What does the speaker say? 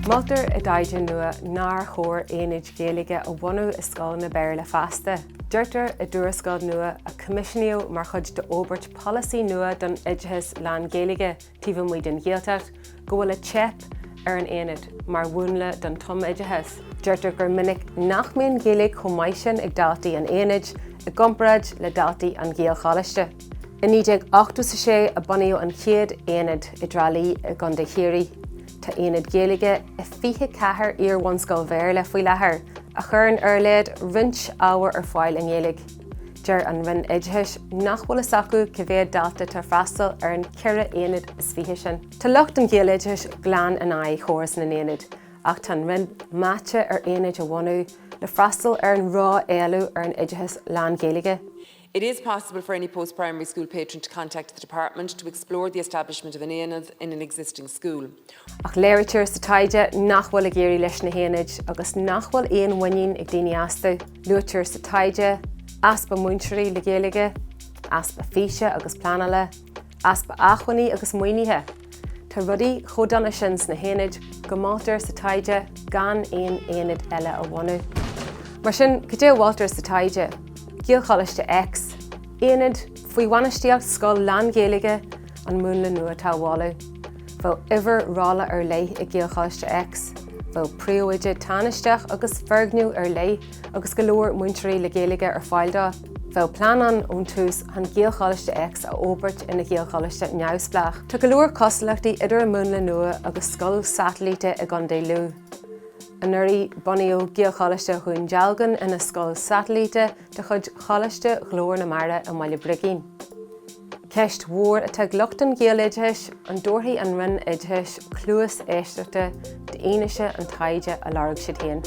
Moltar i dtaighde nua nár chóir aonaid Ghaeilge a bhunú i scoileanna Béarla feasta. Deirtear i dtuarascáil nua a coimisiúnaíodh mar chuid d'fhorbairt polasaí nua don oideachas lán-Ghaeilge taobh amuigh den Ghaeltacht go bhfuil ag teip ar an aonad mar mhúnla don tumoideachas. Deirtear gur minic nach mbíonn Gaeilge chomh maith sin ag daltaí an aonaid i gcomparáid le daltaí an Ghaelcholáiste. I 1986 a bunaíodh an chéad aonad i dTrá Lí i gContae Chiarraí. Tá aonaid Ghaeilge i 24 iar-bhunscoil Bhéarla faoi láthair a chuireann ar a laghad roinnt ábhar ar fáil i nGaeilge. Deir an Roinn Oideachais nach bhfuil fhios acu cá mhéad dalta atá ag freastal ar an cheithre aonad is fiche sin. Tá lucht an Ghaeloideachais glan in aghaidh chóras na n-aonad ach tá an Roinn meáite ar aonaid a bhunú le freastal ar an ró-éileamh ar an oideachas lán-Ghaeilge. It is possible for any post-primary school patron to contact the department to explore the establishment of an Aonad in an existing school. Ach léirítear sa taighde nach bhfuil ag éirí leis na haonaid agus nach bhfuil aon mhuinín ag daoine astu. Luaitear sa taighde, easpa múinteoirí le Gaeilge, easpa físe agus pleanála, easpa acmhainní agus maoinithe. Tá rudaí chomh dona sin sna haonaid go moltar sa taighde gan aon aonad eile a bhunú. Mar sin, cad é a mholtar sa taighde? Gaelcholáiste X, aonad faoi bhainistíocht scoil lán-Ghaeilge, an múnla nua atá á mholadh. Bheadh uimhir rolla ar leith ag Gaelcholáiste X, bheadh príomhoide tánaisteach agus foirgneamh ar leith agus go leor múinteoirí le Gaeilge ar fáil dó. Bheadh plean ann ón tús chun Gaelcholáiste X a fhorbairt ina Ghaelcholáiste neamhspleách. Tá go leor cosúlachtaí idir an múnla nua agus scoil satailíte i gContae Lú. Anuraidh bunaíodh Gaelcholáiste Dhún Dealgan ina scoil satailíte de chuid Choláiste Ghlór na Mara i mBaile Brigín. Ceist mhór atá ag lucht an Ghaeloideachais, an dtabharfaidh an Roinn Oideachais cluas éisteachta d'fhianaise an taighde a lorg siad féin?